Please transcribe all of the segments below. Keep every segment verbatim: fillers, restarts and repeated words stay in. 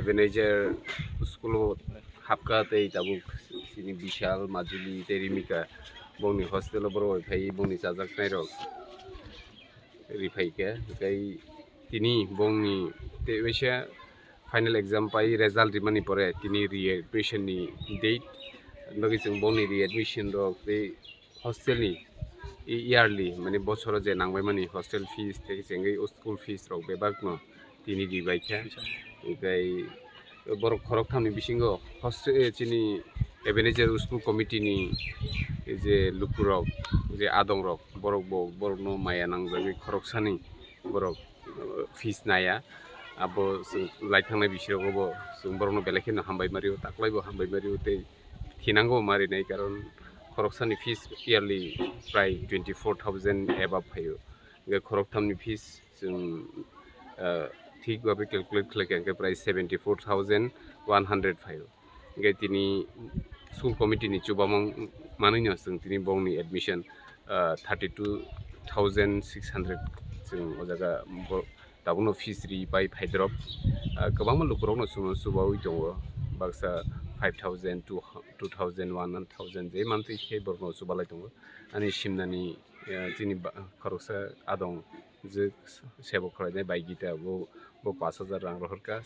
Ebenezer school o hapkha tei tabuk chini Bishal, Majuli tei Rimika bongni hostel o borok bai phai bongni chajaknai rok ri phaikha. Tei tini bongni tei waisa final exam pai result rimani pore tini readmission ni date, bagwi chwng bongni readmission rok tei hostel ni yearly, mane bosoro je nangbaimani hostel fees tei chengwi o school fees rok bebak no tini ribaikha. Tei borok khoroktham ni bisingo hostel, eh, chini Ebenezer school committee ni je lukurok, je adongrok, borok bo borokno maya nangjagwi khoroksani borok, eh, fees naya. Abo chwng lai thangnai bisirogo bo chwng borokno belai kheno hambai mario, taklai bo hambai mario tei thinango marinai, karon khoroksani fees yearly prai twenty four thousand above phaio. Hingke khoroktham ni fees chwng, ah, thik babe calculate khlai kha hingke prai seventy four thousand one hundred phaio. Hingke tini school committee ni chubamung manwi no chwng tini bongni admission, ah, thirty two thousand six hundred chwng o jaga bo tabukno fees ri pai phaidrop. Ah, kwbangma lukurokno chwngno chubaui tongo, baksa five thousand, two, two thousand, one thousand je mantwi khe borokno chubalai tongo. Ani simnani, ah, chini ba-, khoroksa adong je sebo khwlainai bai gita bo, bo pash hajar rang rohorkha.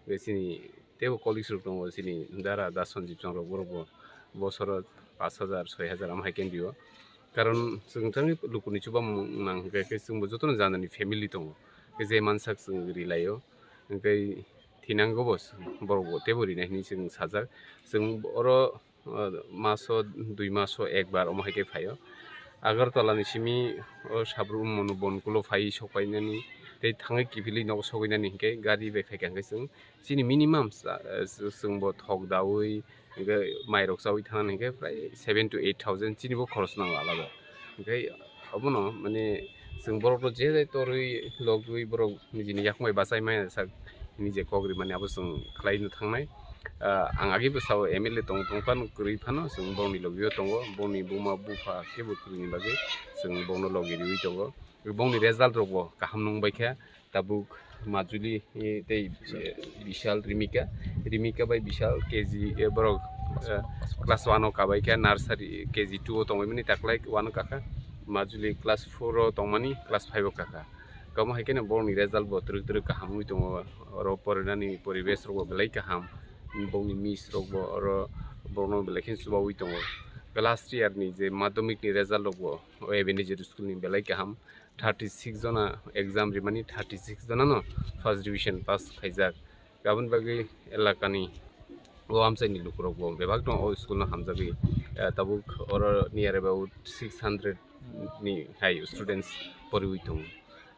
Be chini teibo colleagues rok tongo, chini dara da Sanjib chong rok, borok bo bosoro pash hajar, soi hajar amo hai khe ndio. Karon chwng thangwi lukuni chubamung nang hwnkhe khe chwngbo jotono janani family tongo. Khe je mansak chwng rilaio. Hwnkhe thinango bo borok bo teibo rinai hinwi chwng sajak. Chwng oro, ah, maso, dui maso ekbar omo hai khe phaio. Agartala ni simi o Sabrum Monu Bonkulo phai sokpainani tei thangwi kiphilwi nogo sogwinani hwnkhe gari bai phaikha hwnkhe chwng chini minimum sa-, eh, chwngbo thok daui, hingke mairok chaui thangnani hingke prai seven to eight thousand chini bo khoroksa nango alada. Hingke obono mane chwng borokno je jai torwi logwi borok nijini yakung bai bachai maya sak nije kok rimani abo chwng khlaino thangnai. Ah, ang agi bwsao M L A tong tong phano kwrwi phano chwng borokni logio tongo, borokni buma bupha kebo kwrwini bagwi chwng borokno logi riwi tongo. Bongni result rokbo kaham nung bai kha, tabuk Majuli, eh, tei, eh, Bishal, Rimika, Rimika bai Bishal K G, eh, borok, eh, class one o kabai kha, nursery K G two o tongwi mani taklai one o kakha, Majuli class four o tongmani class five o kakha. Kamo hai kheno borokni result bo twrwk twrwk kaham wngwi tongo, oro porinani poribesh rokbo belai kaham, bongni miss rokbo oro borokno belai kheno chubaui tongo. Last year ni je madhyamik ni result rokbo o Ebenezer school ni belai kaham, thirty six jona exam rimani, thirty six jona no first division pass khaijak. Aboni bagwi elakani o amchaini lukurok bo bebak no o school no hamjagwi, eh, tabuk oro near about six hundred ni hai students poriwi tongo.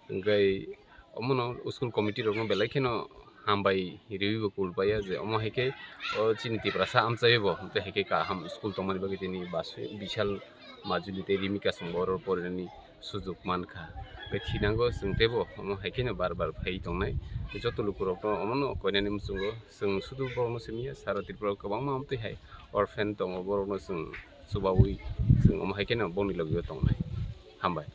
Hingke omono school committee rokno belai kheno hambai riwi bo kul paiya je omo hai khe o chini Tiprasa amchai bo, tei hai khe kaham school tongmani bagwi tini Basu, Bishal, Majuli tei Rimika chwng bo oro porinani sujuk mankha. Tei thinango chwng teibo omo hai kheno bar bar phai tongnai. Joto lukurokno omono koinani muchungo chwng sudu borokno simi ya, sara Tripura o kwbangma amtwi hai orphan tongo, borokno chwng chubaui chwng omo hai kheno bongni logio tongnai. Hambai.